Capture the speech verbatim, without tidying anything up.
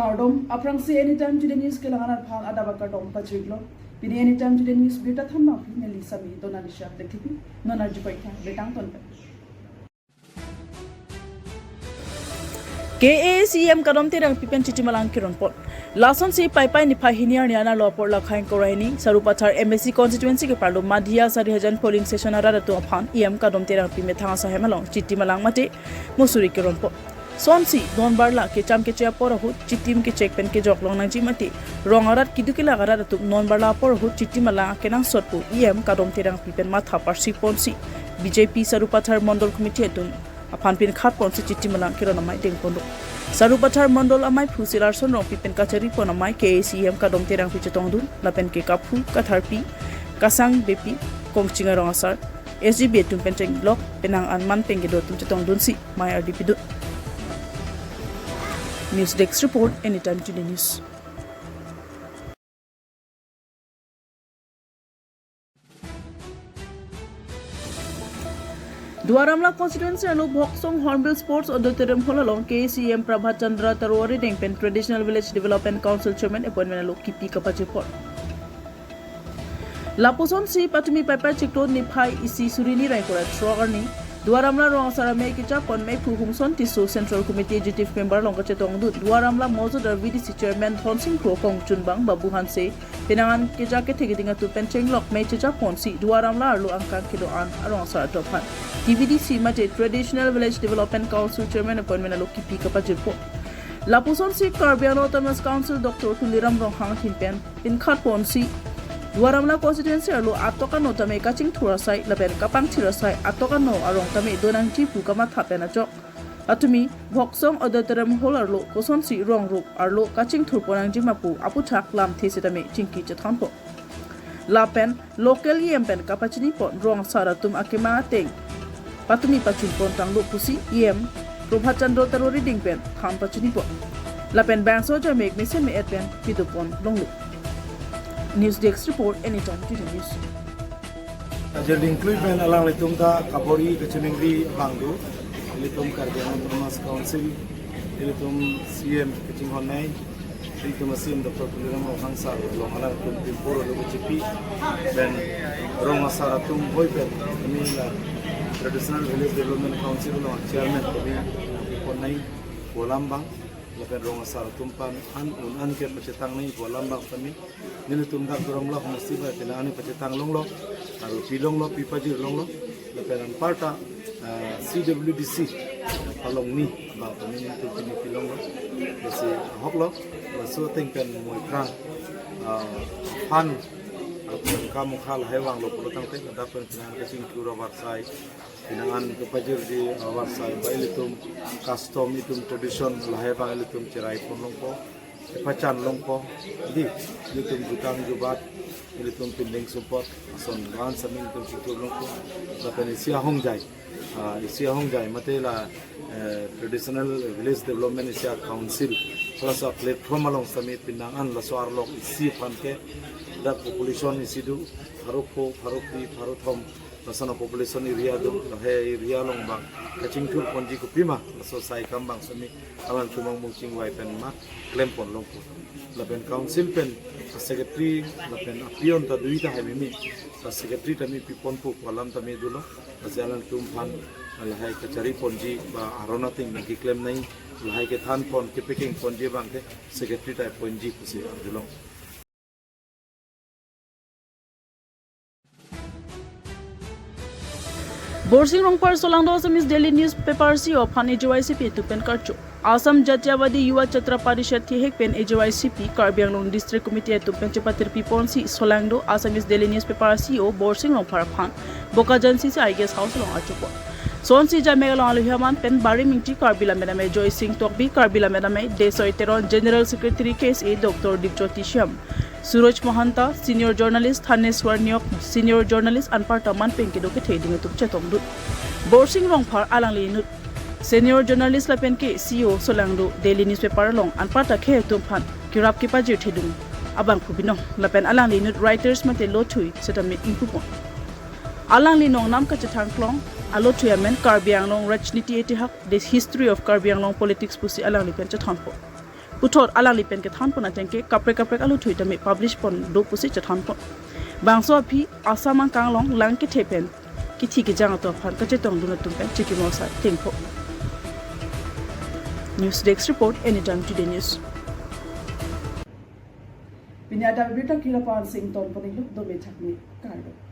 Kardom, aphrangsi Anytime Today News kelang-an aphan adap akardom pajirlo. Pini Anytime Today News birta thanbang pen neli Sami Donalisha Lekhipi, non arju paitha, betang ton pen. K A A C E M Kadom Terangpi pen Chiti Malang keron pon. Lasonsi Paipai niphai hini arni anarlo apor lakhain korahini, Sarupathar M A C constituency keparlo Madhya Sarihajan polling station arat atum aphan E M Kadom Terangpi methang asahem along Chiti Malang mate mosuri keron pon. Sonsi, don barla kecham keche apor ahut chitim kechek pen kejok long nangji mate, rong arat keduk kelak arat atum non barla apor ahut Chiti Malang akenangsot pu E M Kadom Terangpi pen matha parsi ponsi, B J P Sarupathar Mondol Committee atum aphan pinkhat ponsi Chiti Malang keron amei deng ponlo. Sarupathar Mondol amei phu Silarson Rongpi pen kachari pon amei K A A C E M Kadom Terangpi chetongdun, lapen ke kaphu katharpi, kasang bepi, kongching arong asar, S G B atum pen chenglok, penang an man pen kedo atum chetongdunsi mei ardi pidun. News Desk Report, Anytime Today News. Duar Amla constituency arlo Bhoksong Hornbill Sports Auditorium Hall along K A A C E M Prabhat Chandra Taro arideng pen Traditional Village Development Council Chairman appointment arlo kipi kapachepon. Lapusonsi patumi Paipai chiklo niphai isi suri hini ra ingkoi ra throk arni Duar Amla rong asar amei kechap pon meiphu Humson Tisso Central Committee Executive Member along kachetongdun Duar Amla mojot ar V D C Chairman Dhonsing Kro, kongchunbang Babu Hanse, penang an keja kethe keding atum pen chenglok mei chechap ponsi Duar Amla arlo angkang kedo-an arong asar atum aphan T V D C mate Traditional Village Development Council Chairman appointment arlo kipi kapajirpo. Lapusonsi Karbi Anglong Autonomous Council Doctor Tuliram Ronghang ahin pen pinkhat ponsi Duar Amla constituency arlo atok ano tame kachingthur asai lapen kapangthir asai atok ano arong tame do nangji pu kamatha pen ajok, patumi Bhoksong Auditorium Hall arlo kosonsi rong rup arlo kachingthur pon nangji ma pu aputhak lamthe setame chingki chethanpo. Lapen local E M pen kapachini pon rong asar atum akemang ateng patumi pachun pon tanglo pusi E M Prabhat Chandra Taro arideng pen than pachini pon. Lapen bangso jamek mesen me-et pen pido pon longlo. News Desk Report, Anytime Today News. Ajir dingklui pen alanglitum ta kabor-i kachiningri abang do, ilitum Karbi Anglong Autonomous Council, ilitum C E M kachinghon nei, ilitum C E M Doctor Tuliram Ronghang sir along alanglitum pimpur arlo kachipi, pen rong asar atum hoi pen kami la Traditional Village Development Council along Chairman kami pon nei pu alam abang, lapen rong asar atum aphan an un an ke pachetang nei pu alam abang kami nelitum dak dorong lo homosti ba pina ani pachetang longlo, aru pi longlo, pi pajir longlo, lapen anparta, ah, C W D C palong ni abang kami nelitum pini pi longlo, lasi ahok lo, laso ateng pen moi phrang, ah, aphan, ah, kamukha lahai vanglo pulo tangte, dak pen pina an kachingthur avarsai, pina an kepajirdi avarsai, ba ilitum custom, itum tradition lahai vang ilitum cherai pon longpo, kepachan longpo, di, ilitum jutang jubat, ilitum pindeng sumpot, ason van samin ilitum chingthur longpo, lapen isi ahongjai, ah, isi ahongjai mate la, eh, Traditional Village Development isi a-council, laso platform along sami pina an laso arlok isi aphan ke, dak population isi do, pharo pho, pharo phli, pharo thom, lason a-population area do, lahai area along abang kachingthur ponji kopima, laso sai kam abang sami alanglitum mung chingvai pen ma klem pon longpo. Lapen council pen secretary, lapen a-peon ta dui tahai mimi, ta secretary tame pi ponpo pu alam tame dolo, lasi alanglitum aphan lahai kachari ponji ba aron ateng nangkeklem nei, lahai kethan pon, kepekeng ponji abang ke secretary ta ponji pusi arjulong. Borsing Rongphar Solangdo Assamese Daily Newspaper C E O aphan A J Y C P atum pen karcho. Assam Jatiyawadi Yuva Chhatra Parishad thihek pen A J Y C P Karbi Anglong District Committee atum pen chepatirpi ponsi Solangdo Assamese Daily Newspaper C E O Borsing Rongphar aphan Bokajan C C I Guest House along archopon. Sonsi jamek along alohi aman pen Barim Ingti, Karbi Lammet Amei Joysing Tokbi, Karbi Lammet Amei Desoi Teron, General Secretary K S A Doctor Dipjyoti Shyam, Suroj Mahanta, Senior Journalist, Thaneswar Neok, Senior Journalist, anparta man pen kedo kethe ding atum chetongdun. Borsing Rongphar alangli inut Senior Journalist lapen ke C E O Solangdo Daily Newspaper along anparta khei atum aphan kerap kepajir thedung abangphu binong, lapen alangli inut writers mate lothui setame ingpupon. Alangli nongnam kachethang klong alothui amen Karbi Anglong Rajniti Itihas, The History of Karbi Anglong Politics pusi alangli pen chethanpo. Puthot alangli pen kethan pon ateng ke kaprek kaprek aluthui tame publish pon do pusi chethan pon. Bangso aphi Assam angkang along lang kethe pen kithi kejang atum aphan kachetongdun atum pen chikimo asai klem pon. News Desk Report, Anytime Today News. Pini adap abirta kilo pan sing ton poning lo, dome thakme, kardom.